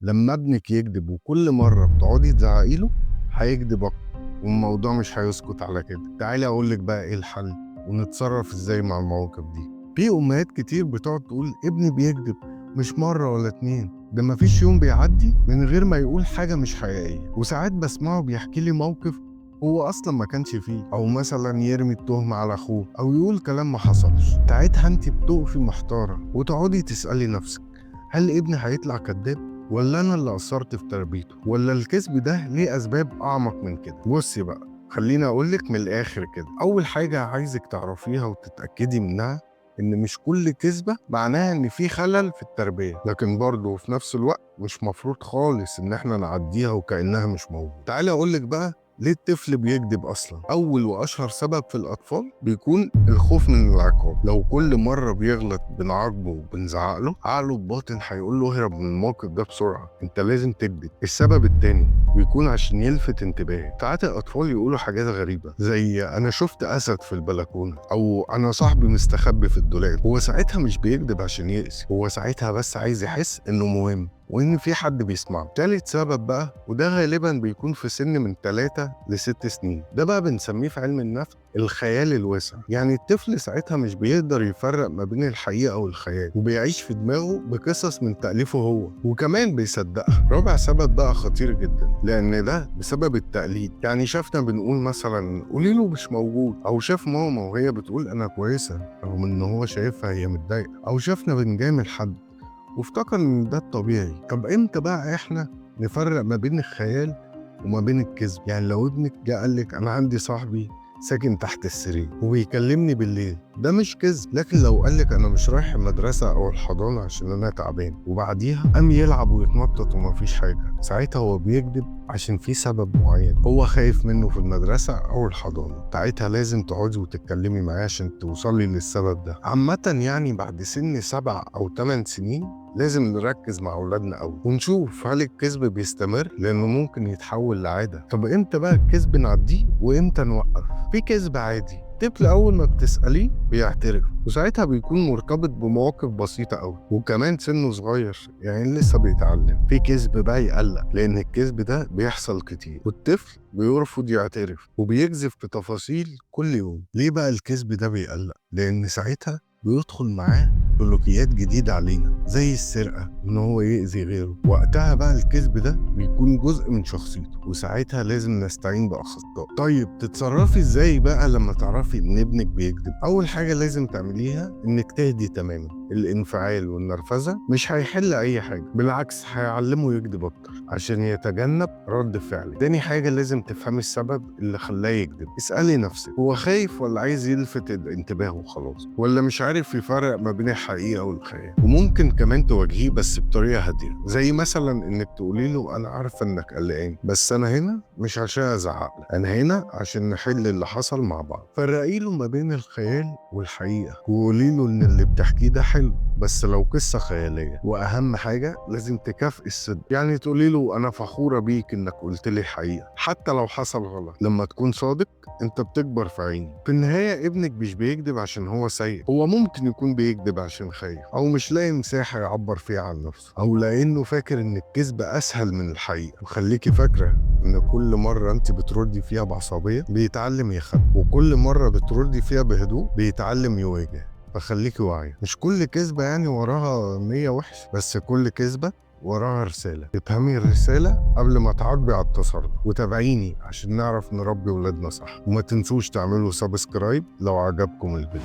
لما ابنك يكذب وكل مرة بتقعدي تزعقي له هيكذب أكتر، والموضوع مش هيسكت على كده. تعالي أقولك بقى إيه الحل ونتصرف إزاي مع المواقف دي. في أمهات كتير بتقعد تقول ابني بيكذب مش مرة ولا اتنين، ده مفيش يوم بيعدي من غير ما يقول حاجة مش حقيقية. وساعات بسمعه بيحكي لي موقف هو أصلا ما كانش فيه، أو مثلا يرمي التهمة على أخوه، أو يقول كلام ما حصلش. ساعتها أنت بتقفي محتارة وتقعدي تسألي نفسك، هل ابني هيطلع كذاب ولا أنا اللي قصرت في تربيته، ولا الكذب ده ليه أسباب أعمق من كده؟ بصي بقى، خليني أقولك من الآخر كده. أول حاجة عايزك تعرفيها وتتأكدي منها إن مش كل كذبة معناها إن في خلل في التربية، لكن برضه في نفس الوقت مش مفروض خالص إن إحنا نعديها وكأنها مش موجودة. تعالي أقولك بقى ليه الطفل بيكذب أصلا. أول وأشهر سبب في الأطفال بيكون الخوف من العقاب. لو كل مرة بيغلط بنعاقبه وبنزعق له، عقله الباطن هيقول له اهرب من الموقف ده بسرعة، أنت لازم تكذب. السبب التاني بيكون عشان يلفت انتباهك. ساعات الأطفال يقولوا حاجات غريبة زي أنا شفت أسد في البلكونة، أو أنا صاحبي مستخبي في الدولاب. هو ساعتها مش بيكذب عشان يأذي، هو ساعتها بس عايز يحس إنه مهم وإن في حد بيسمعه. تالت سبب بقى، وده غالبا بيكون في سن من 3 ل6 سنين، ده بقى بنسميه في علم النفس الخيال الواسع. يعني الطفل ساعتها مش بيقدر يفرق ما بين الحقيقة والخيال، وبيعيش في دماغه بقصص من تأليفه هو، وكمان بيصدقها. رابع سبب بقى خطير جدا، لأن ده بسبب التقليد. يعني شافنا بنقول مثلا قولي له مش موجود، أو شاف ماما وهي بتقول أنا كويسة رغم إن هو شايفها هي متضايقة، أو شافنا بنجامل حد وافتكر ان ده الطبيعي. طب امتى بقى احنا نفرق ما بين الخيال وما بين الكذب؟ يعني لو ابنك جه قال لك انا عندي صاحبي ساكن تحت السرير وبيكلمني بالليل، ده مش كذب. لكن لو قال لك انا مش رايح المدرسة او الحضانة عشان انا تعبان، وبعديها قام يلعب ويتنطط ومفيش حاجة، ساعتها هو بيكذب عشان في سبب معين هو خايف منه في المدرسة او الحضانة. ساعتها لازم تقعدي وتتكلمي معاه عشان توصلي للسبب ده. عامة يعني بعد سن 7 أو 8 سنين لازم نركز مع أولادنا أوي ونشوف هل الكذب بيستمر، لأنه ممكن يتحول لعادة. طب إمتى بقى الكذب نعديه وإمتى نوقف؟ في كذب عادي، الطفل أول ما بتسأليه بيعترف، وساعتها بيكون مرتبط بمواقف بسيطة أوي، وكمان سنه صغير يعني لسه بيتعلم. في كذب بقى يقلق، لأن الكذب ده بيحصل كتير والطفل بيرفض يعترف وبيكذب في تفاصيل كل يوم. ليه بقى الكذب ده بيقلق؟ لأن ساعتها بيدخل معاه سلوكيات جديدة علينا زي السرقة، إن هو يأذي غيره. وقتها بقى الكذب ده بيكون جزء من شخصيته، وساعتها لازم نستعين بأخصائي. طيب تتصرفي إزاي بقى لما تعرفي إن ابنك بيكذب؟ أول حاجة لازم تعمليها إنك تهدي تماما. الانفعال والنرفزة مش هيحل أي حاجة، بالعكس هيعلمه يكذب أكتر عشان يتجنب رد فعله. تاني حاجة لازم تفهمي السبب اللي خلاه يكذب. اسألي نفسك، هو خايف ولا عايز يلفت انتباهه وخلاص، ولا مش عارف يفرق ما بين الحقيقة والخيال؟ وممكن كمان تواجهيه بس بطريقة هادية، زي مثلا إنك تقولي له أنا عارفة إنك قلقان، بس أنا هنا مش عشان أزعق لك، أنا هنا عشان نحل اللي حصل مع بعض. فرقي له ما بين الخيال والحقيقة، وقولي له إن اللي بتحكيه ده حلو بس لو قصة خيالية. وأهم حاجة لازم تكافئي الصدق، يعني تقولي له أنا فخورة بيك إنك قلت لي الحقيقة حتى لو حصل غلط. لما تكون صادق أنت بتكبر في عيني. في النهاية ابنك مش بيكذب عشان هو سيء، هو ممكن يكون بيكذب عشان خايف، أو مش لاقي مساحة يعبر فيها عن نفسه، أو لأنه فاكر إن الكذب أسهل من الحقيقة. وخليكي فاكرة إن كل مرة أنت بتردي فيها بعصبية بيتعلم يخبي، وكل مرة بتردي فيها بهدوء بيتعلم يواجه. فخليكي واعية، مش كل كذبة يعني وراها نية وحش، بس كل كذبة وراها رسالة. تفهمي الرسالة قبل ما تعاقبي على التصرف، وتابعيني عشان نعرف نربي ولادنا صح. وما تنسوش تعملوا subscribe لو عجبكم الفيديو.